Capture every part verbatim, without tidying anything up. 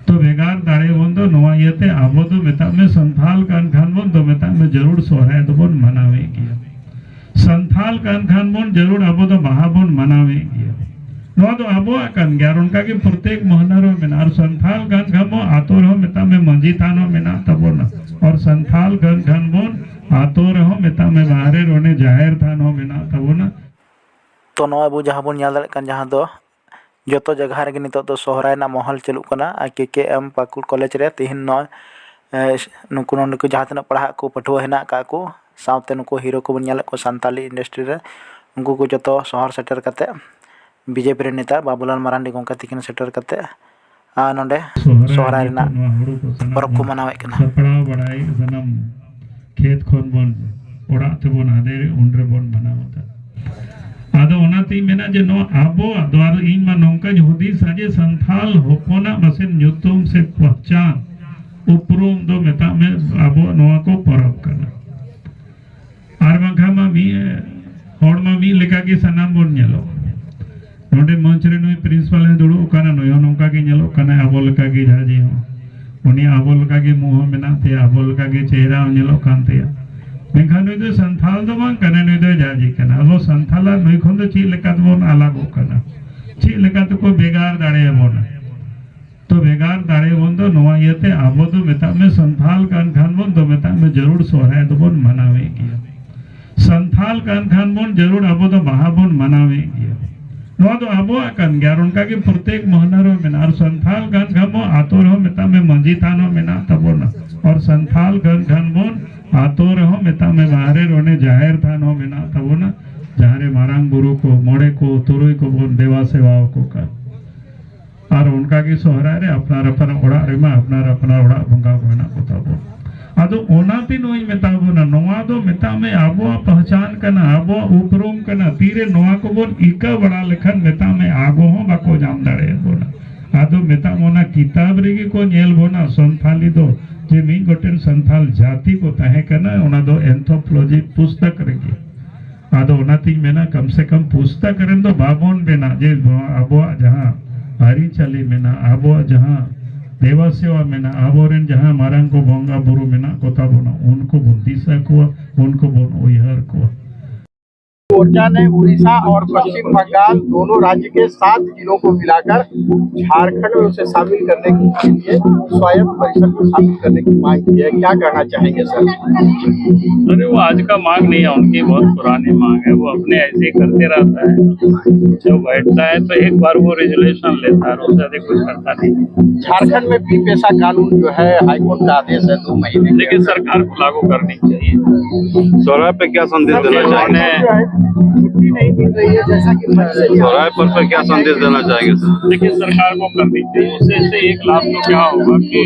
ᱛᱚ ᱵᱷᱮᱜᱟᱨ ᱫᱟᱲᱮ ᱵᱚᱱ ᱫᱚ ᱱᱚᱣᱟ ᱤᱭᱟᱹᱛᱮ ᱟᱵᱚ ᱫᱚ ᱢᱮᱛᱟᱜ ᱢᱮ ᱥᱟᱱᱛᱷᱟᱞ ᱠᱟᱱ ᱠᱷᱟᱱ ᱵᱚᱱ ᱫᱚ ᱢᱮᱛᱟᱜ ᱢᱮ ᱡᱟᱹᱨᱩᱲ ᱥᱚᱦᱨᱟᱭ ᱫᱚᱵᱚᱱ ᱢᱟᱱᱟᱣᱮᱫ ᱜᱮᱭᱟ᱾ ᱥᱟᱱᱛᱷᱟᱞ ᱠᱟᱱ ᱠᱷᱟᱱ ᱵᱚᱱ ᱡᱟᱹᱨᱩᱲ ᱟᱵᱚ ᱫᱚ ᱵᱟᱦᱟ ᱵᱚᱱ ᱢᱟᱱᱟᱣᱮᱫ ᱜᱮᱭᱟ᱾ ᱱᱚᱣᱟ ᱫᱚ ᱟᱵᱚᱣᱟᱜ ᱠᱟᱱ ᱜᱮᱭᱟ ᱟᱨ ᱚᱱᱠᱟ ᱜᱮ ᱯᱨᱚᱛᱮᱠ ᱢᱟᱹᱦᱱᱟᱹ ᱨᱮᱦᱚᱸ ᱢᱮᱱᱟᱜᱼᱟ᱾ ᱟᱨ ᱥᱟᱱᱛᱷᱟᱞ ᱠᱟᱱ ᱠᱷᱟᱱ ᱵᱚᱱ ᱟᱛᱳ ᱨᱮᱦᱚᱸ ᱢᱮᱛᱟᱜ ᱢᱮ ᱢᱟᱹᱡᱷᱤ ᱛᱷᱟᱱ ᱦᱚᱸ ᱢᱮᱱᱟᱜ ᱛᱟᱵᱚᱱᱟ᱾ ᱟᱨ ᱥᱟᱱᱛᱷᱟᱞ ᱠᱟᱱ ᱠᱷᱟᱱ ᱵᱚᱱ ᱟᱛᱳ ᱨᱮᱦᱚᱸ ᱢᱮᱛᱟᱜ ᱢᱮ ᱵᱟᱦᱨᱮ ᱨᱮ ᱚᱱᱮ ᱡᱟᱦᱮᱨ ᱛᱷᱟᱱ ᱦᱚᱸ ᱢᱮᱱᱟᱜ ᱛᱟᱵᱚᱱᱟ᱾ ᱛᱚ ᱱᱚᱣᱟ ᱟᱵᱚ ᱡᱟᱦᱟᱸ ᱵᱚᱱ ᱧᱮᱞ ᱫᱟᱲᱮᱭᱟᱜ ᱠᱟᱱ ᱡᱟᱦᱟᱸ ᱫᱚ ᱡᱚᱛᱚ ᱡᱟᱭᱜᱟ ᱨᱮᱜᱮ ᱱᱤᱛᱚᱜ ᱫᱚ ᱥᱚᱦᱨᱟᱭ ᱨᱮᱱᱟᱜ ᱢᱚᱦᱚᱞ ᱪᱟᱹᱞᱩᱜ ᱠᱟᱱᱟ᱾ ᱟᱨ ᱠᱮ ᱠᱮ ᱮᱢ ᱯᱟᱹᱠᱩᱲ ᱠᱚᱞᱮᱡᱽ ᱨᱮ ᱛᱮᱦᱮᱧ ᱱᱚᱜᱼᱚᱭ ᱱᱩᱠᱩ ᱱᱚᱰᱮ ᱠᱚ ᱡᱟᱦᱟᱸ ᱛᱤᱱᱟᱹᱜ ᱯᱟᱲᱦᱟᱜ ᱠᱚ ᱯᱟᱹᱴᱷᱩᱣᱟᱹ ᱦᱮᱱᱟᱜ ᱟᱠᱟᱫ ᱠᱚ ᱥᱟᱶᱛᱮ ᱱᱩᱠᱩ ᱦᱤᱨᱳ ᱠᱚᱵᱚᱱ ᱧᱮᱞᱮᱫ ᱠᱚ ᱥᱟᱱᱛᱟᱞᱤ ᱤᱱᱰᱟᱥᱴᱨᱤ ᱨᱮ ᱩᱱᱠᱩ ᱠᱚ ᱡᱚᱛᱚ ᱥᱚᱦᱚᱨ ᱥᱮᱴᱮᱨ ᱠᱟᱛᱮ ᱵᱤᱡᱮᱯᱤ ᱨᱮᱱ ᱱᱮᱛᱟ ᱵᱟᱵᱩᱞᱟᱞ ᱢᱟᱨᱟᱱᱰᱤ ᱜᱚᱢᱠᱮ ᱛᱤᱠᱤᱱ ᱥᱮᱴᱮᱨ ᱠᱟᱛᱮ ᱟᱨ ᱱᱚᱰᱮ ᱥᱚᱦᱨᱟᱭ ᱱᱤᱛᱚᱜ ᱱᱚᱣᱟ ᱦᱩᱲᱩ ᱠᱚ ᱥᱟᱱᱟᱢ ᱯᱚᱨᱚᱵᱽ ᱠᱚ ᱵᱚᱱ ᱢᱟᱱᱟᱣᱮᱫ ᱠᱟᱱᱟ᱾ ᱥᱟᱯᱲᱟᱣ ᱵᱟᱲᱟᱭ ᱥᱟᱱᱟᱢ ᱠᱷᱮᱛ ᱠᱷᱚᱱ ᱵᱚᱱ ᱚᱲᱟᱜ ᱛᱮᱵᱚᱱ ᱟᱫᱮᱨ ᱩᱱ ᱨᱮᱵᱚᱱ ᱢᱟᱱᱟᱣ ᱮᱫᱟ᱾ ᱟᱫᱚ ᱚᱱᱟᱛᱤᱧ ᱢᱮᱱᱟ ᱡᱮ ᱱᱚᱣᱟ ᱟᱵᱚᱣᱟᱜ ᱫᱚ ᱟᱨ ᱤᱧ ᱢᱟ ᱱᱚᱝᱠᱟᱧ ᱦᱩᱫᱤᱥᱟ ᱡᱮ ᱥᱟᱱᱛᱷᱟᱞ ᱦᱚᱯᱚᱱᱟᱜ ᱢᱟᱥᱮ ᱧᱩᱛᱩᱢ ᱥᱮ ᱯᱚᱦᱪᱟᱱ ᱩᱯᱨᱩᱢ ᱫᱚ ᱢᱮᱛᱟᱜ ᱢᱮ ᱟᱵᱚᱣᱟᱜ ᱱᱚᱣᱟ ᱠᱚ ᱯᱚᱨᱚᱵᱽ ᱠᱟᱱᱟ᱾ ᱟᱨ ᱵᱟᱝᱠᱷᱟᱱ ᱢᱟ ᱢᱤᱫ ᱦᱚᱲ ᱢᱟ ᱢᱤᱫ ᱞᱮᱠᱟᱜᱮ ᱥᱟᱱᱟᱢ ᱵᱚᱱ ᱧᱮᱞᱚᱜ᱾ ᱱᱚᱰᱮ ᱢᱚᱧᱪ ᱨᱮ ᱱᱩᱭ ᱯᱨᱤᱱᱥᱤᱯᱟᱞ ᱮ ᱫᱩᱲᱩᱵ ᱟᱠᱟᱱᱟ, ᱱᱩᱭ ᱦᱚᱸ ᱱᱚᱝᱠᱟ ᱜᱮ ᱧᱮᱞᱚᱜ ᱠᱟᱱᱟᱭ, ᱟᱵᱚ ᱞᱮᱠᱟᱜᱮ ᱡᱟᱦᱟᱸ ᱡᱮ ᱦᱚᱸ ᱩᱱᱤ ᱟᱵᱚ ᱞᱮᱠᱟᱜᱮ ᱢᱩᱸ ᱦᱚᱸ ᱢᱮᱱᱟᱜ ᱛᱟᱭᱟ, ᱟᱵᱚ ᱞᱮᱠᱟᱜᱮ ᱪᱮᱦᱨᱟ ᱦᱚᱸ ᱧᱮᱞᱚᱜ ᱠᱟᱱ ᱛᱟᱭᱟ᱾ ᱢᱮᱱᱠᱷᱟᱱ ᱱᱩᱭ ᱫᱚ ᱥᱟᱱᱛᱷᱟᱞ ᱫᱚ ᱵᱟᱝ ᱠᱟᱱᱟ, ᱱᱩᱭ ᱫᱚ ᱡᱟᱦᱟᱸ ᱡᱮ ᱠᱟᱱᱟ᱾ ᱟᱵᱚ ᱥᱟᱱᱛᱷᱟᱞ ᱟᱨ ᱱᱩᱭ ᱠᱷᱚᱱ ᱫᱚ ᱪᱮᱫ ᱞᱮᱠᱟ ᱛᱮᱵᱚᱱ ᱟᱞᱟᱜᱚᱜ ᱠᱟᱱᱟ, ᱪᱮᱫ ᱞᱮᱠᱟ ᱛᱮᱠᱚ ᱵᱷᱮᱜᱟᱨ ᱫᱟᱲᱮᱭᱟᱵᱚᱱᱟ? ᱛᱚ ᱵᱷᱮᱜᱟᱨ ᱫᱟᱲᱮ ᱵᱚᱱ ᱫᱚ ᱱᱚᱣᱟ ᱤᱭᱟᱹᱛᱮ ᱟᱵᱚ ᱫᱚ ᱢᱮᱛᱟᱜ ᱢᱮ ᱥᱟᱱᱛᱷᱟᱞ ᱠᱟᱱ ᱠᱷᱟᱱ ᱵᱚᱱ ᱫᱚ ᱢᱮᱛᱟᱜ ᱢᱮ ᱡᱟᱹᱨᱩᱲ ᱥᱚᱦᱨᱟᱭ ᱫᱚᱵᱚᱱ ᱢᱟᱱᱟᱣᱮᱫ ᱜᱮᱭᱟ᱾ ᱥᱟᱱᱛᱷᱟᱞ ᱠᱟᱱ ᱠᱷᱟᱱ ᱵᱚᱱ ᱡᱟᱹᱨᱩᱲ ᱟᱵᱚ ᱫᱚ ᱵᱟᱦᱟ ᱵᱚᱱ ᱢᱟᱱᱟᱣᱮᱫ ᱜᱮᱭᱟ᱾ ᱱᱚᱣᱟ ᱫᱚ ᱟᱵᱚᱣᱟᱜ ᱠᱟᱱ ᱜᱮᱭᱟ ᱟᱨ ᱚᱱᱠᱟ ᱜᱮ ᱯᱨᱚᱛᱮᱠ ᱢᱟᱹᱦᱱᱟᱹ ᱨᱮᱦᱚᱸ ᱢᱮᱱᱟᱜᱼᱟ᱾ ᱟᱨ ᱥᱟᱱᱛᱷᱟᱞ ᱠᱟᱱ ᱠᱷᱟᱱ ᱵᱚᱱ ᱟᱛᱳ ᱨᱮᱦᱚᱸ ᱢᱮᱛᱟᱜ ᱢᱮ ᱢᱟᱹᱡᱷᱤ ᱛᱷᱟᱱ ᱦᱚᱸ ᱢᱮᱱᱟᱜ ᱛᱟᱵᱚᱱᱟ᱾ ᱟᱨ ᱥᱟᱱᱛᱷᱟᱞ ᱠᱟᱱ ᱠᱷᱟᱱ ᱵᱚᱱ ᱟᱛᱳ ᱨᱮᱦᱚᱸ ᱢᱮᱛᱟᱜ ᱢᱮ ᱵᱟᱦᱨᱮ ᱨᱮ ᱚᱱᱮ ᱡᱟᱦᱮᱨ ᱛᱷᱟᱱ ᱦᱚᱸ ᱢᱮᱱᱟᱜ ᱛᱟᱵᱚᱱᱟ, ᱡᱟᱦᱟᱸ ᱨᱮ ᱢᱟᱨᱟᱝ ᱵᱩᱨᱩ ᱠᱚ ᱢᱚᱬᱮ ᱠᱚ ᱛᱩᱨᱩᱭ ᱠᱚᱵᱚᱱ ᱫᱮᱵᱟ ᱥᱮᱵᱟ ᱟᱠᱚ ᱠᱟᱱ᱾ ᱟᱨ ᱚᱱᱠᱟᱜᱮ ᱥᱚᱦᱨᱟᱭ ᱨᱮ ᱟᱯᱱᱟᱨ ᱟᱯᱱᱟᱨ ᱚᱲᱟᱜ ᱨᱮᱢᱟ ᱟᱯᱱᱟᱨ ᱟᱯᱱᱟᱨ ᱚᱲᱟᱜ ᱵᱚᱸᱜᱟ ᱠᱚ ᱢᱮᱱᱟᱜ ᱠᱚ ᱛᱟᱵᱚᱱ᱾ ᱟᱫᱚ ᱚᱱᱟᱛᱮ ᱱᱚᱣᱟᱧ ᱢᱮᱛᱟ ᱵᱚᱱᱟ, ᱱᱚᱣᱟ ᱫᱚ ᱢᱮᱛᱟᱜ ᱢᱮ ᱟᱵᱚᱣᱟᱜ ᱯᱟᱦᱪᱟᱱ ᱠᱟᱱᱟ, ᱟᱵᱚᱣᱟᱜ ᱩᱯᱨᱩᱢ ᱠᱟᱱᱟ᱾ ᱛᱤᱨᱮ ᱱᱚᱣᱟ ᱠᱚᱵᱚᱱ ᱤᱠᱟᱹ ᱵᱟᱲᱟ ᱞᱮᱠᱷᱟᱱ ᱢᱮᱛᱟᱜ ᱢᱮ ᱟᱵᱚ ᱦᱚᱸ ᱵᱟᱠᱚ ᱧᱟᱢ ᱫᱟᱲᱮᱭᱟᱵᱚᱱᱟ᱾ ᱟᱫᱚ ᱢᱮᱛᱟᱜ ᱢᱮ ᱚᱱᱟ ᱠᱤᱛᱟᱵ ᱨᱮᱜᱮ ᱠᱚ ᱧᱮᱞ ᱵᱚᱱᱟ ᱥᱟᱱᱛᱷᱟᱞᱤ ᱫᱚ ᱡᱮ ᱢᱤᱫ ᱜᱚᱴᱮᱱ ᱥᱟᱱᱛᱷᱟᱞ ᱡᱟᱹᱛᱤ ᱠᱚ ᱛᱟᱦᱮᱸ ᱠᱟᱱᱟ, ᱚᱱᱟ ᱫᱚ ᱮᱱᱛᱷᱳᱯᱳᱞᱚᱡᱤ ᱯᱩᱥᱛᱟᱠ ᱨᱮᱜᱮ᱾ ᱟᱫᱚ ᱚᱱᱟᱛᱤᱧ ᱢᱮᱱᱟ ᱠᱟᱢ ᱥᱮ ᱠᱟᱢ ᱯᱩᱥᱛᱟᱠ ᱨᱮᱱ ᱫᱚ ᱵᱟᱵᱚᱱ ᱵᱮᱱᱟ ᱡᱮ ᱱᱚᱣᱟ ᱟᱵᱚᱣᱟᱜ ᱡᱟᱦᱟᱸ ᱟᱹᱨᱤᱪᱟᱹᱞᱤ ᱢᱮᱱᱟᱜᱼᱟ, ᱟᱵᱚᱣᱟᱜ ᱡᱟᱦᱟᱸ ᱫᱮᱵᱟ ᱥᱮᱵᱟ ᱢᱮᱱᱟᱜᱼᱟ, ᱟᱵᱚᱨᱮᱱ ᱡᱟᱦᱟᱸ ᱢᱟᱨᱟᱝ ᱠᱚ ᱵᱚᱸᱜᱟ ᱵᱩᱨᱩ ᱢᱮᱱᱟᱜ ᱠᱚ ᱛᱟᱵᱚᱱᱟ, ᱩᱱᱠᱩ ᱵᱚᱱ ᱫᱤᱥᱟᱹ ᱠᱚᱣᱟ, ᱩᱱᱠᱩ ᱵᱚᱱ ᱩᱭᱦᱟᱹᱨ ᱠᱚᱣᱟ᱾ मोर्चा ने उड़ीसा और पश्चिम बंगाल दोनों राज्य के सात जिलों को मिलाकर झारखंड में उसे शामिल करने के लिए स्वायत्त परिषद को शामिल करने की मांग की है। क्या कहना चाहेंगे सर? अरे, वो आज का मांग नहीं है उनकी, बहुत पुरानी मांग है। वो अपने ऐसे ही करते रहता है, जब बैठता है तो एक बार वो रेजोल्यूशन लेता है और उससे अधिक कुछ करता नहीं। झारखंड में भी पेशा कानून जो है, हाईकोर्ट का आदेश है दो महीने के देखिए, अंदर। सरकार को लागू करनी चाहिए। सोहराय पे क्या संदेश देना चाहेंगे? उन्होंने छुट्टी नहीं मिल रही है, जैसा कि मंच से भी सोहराय पर, पर क्या संदेश देना चाहेंगे सर? देखिए, सरकार को करनी चाहिए। उससे, इससे एक लाभ तो क्या होगा कि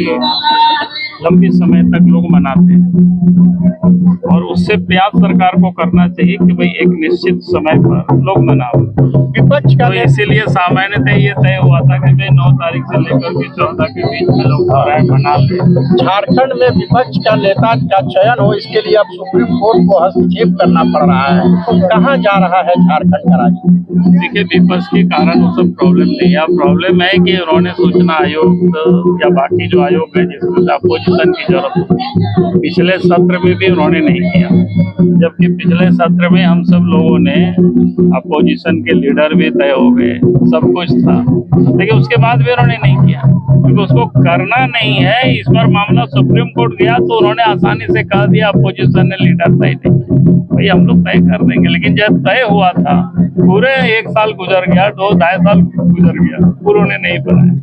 लंबे समय तक लोग मनाते हैं, और उससे प्रयास सरकार को करना चाहिए कि भाई, एक निश्चित समय पर लोग मनाओ। विपक्ष का तो इसीलिए सामान्यतः ये तय हुआ था कि भाई, नौ तारीख से लेकर के चौदह के बीच में लोग सोहराय मना लें। झारखंड में विपक्ष का नेता का चयन हो, इसके लिए अब सुप्रीम कोर्ट को हस्तक्षेप करना पड़ रहा है। कहाँ जा रहा है झारखंड का राजनीति? देखिए, विपक्ष के कारण वो सब प्रॉब्लम नहीं है। प्रॉब्लम है कि उन्होंने सूचना आयोग या बाकी जो आयोग है, जिसमें अपोजिशन की जरूरत है, पिछले सत्र में भी उन्होंने नहीं किया, जबकि पिछले सत्र में हम सब लोगों ने, अपोजिशन के लीडर भी तय हो गए, सब कुछ था, लेकिन उसके बाद भी उन्होंने नहीं किया, क्योंकि उसको करना नहीं है। इस बार मामला सुप्रीम कोर्ट गया तो उन्होंने आसानी से कह दिया, अपोजिशन ने लीडर तय नहीं किया। भाई, हम लोग तय कर देंगे, लेकिन जब तय हुआ था, पूरे एक साल गुजर गया, दो ढाई साल गुजर गया, उन्होंने नहीं बनाया।